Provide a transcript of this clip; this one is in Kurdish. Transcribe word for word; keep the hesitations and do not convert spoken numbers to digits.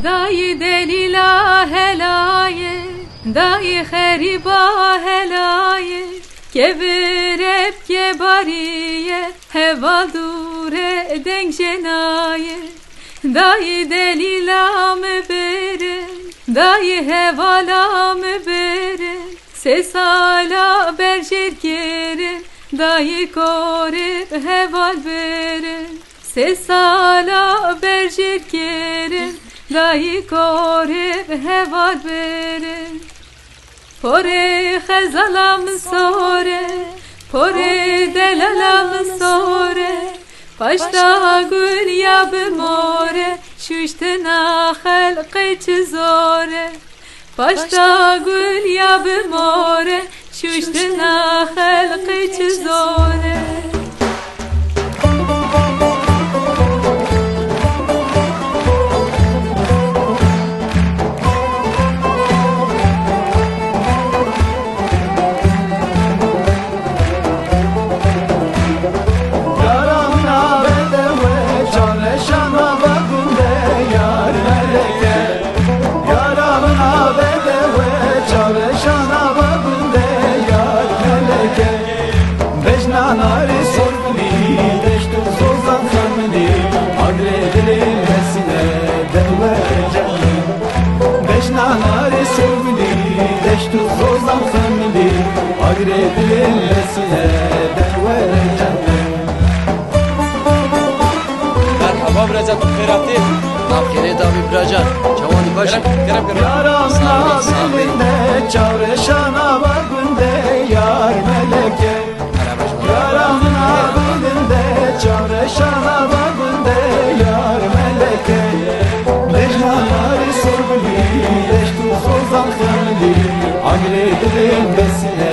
Dayî delîla helaye, dayî xerîba helaye, kevirep kebariye, heval dûre deng jenaye. Dayî delîla mi birin, dayî hevala mi birin, sê sala berjêr kirin, dayî korip heval birin. Sê sala berjêr kirin, dayî korê bi heval birin. Porê xezala min sor e, porê delala min sor e. Paşta gul ya bi mor e, şuştina xelqê çi zor e. Paşta gul ya bi mor e, şuştina xelqê çi zor e. Yara min a bedewe, çavreşana ve gundê yar meleke. Yara min a bedewe, çavreşana ve gundê yar meleke. Bejna narê sorgulî, deşt û zozan xemilî, agirê dilê mesîne derwe cehilî. Bejna narê sorgulî, deşt û zozan xemilî, agirê dilê mesîne derwe cehilî. Merhaba biracan, tu xêr hatî. Nav xêrê davî biracan, çawan dî baş? Kerem, kerem, kerem. Yara min a bilinde, çavreşana ve gundê yar meleke. Yara min a bilinde, çavreşana ve gundê yar meleke. Bejna narê sorgulî, deşt û zozan xemilî, agirê dilê mesîne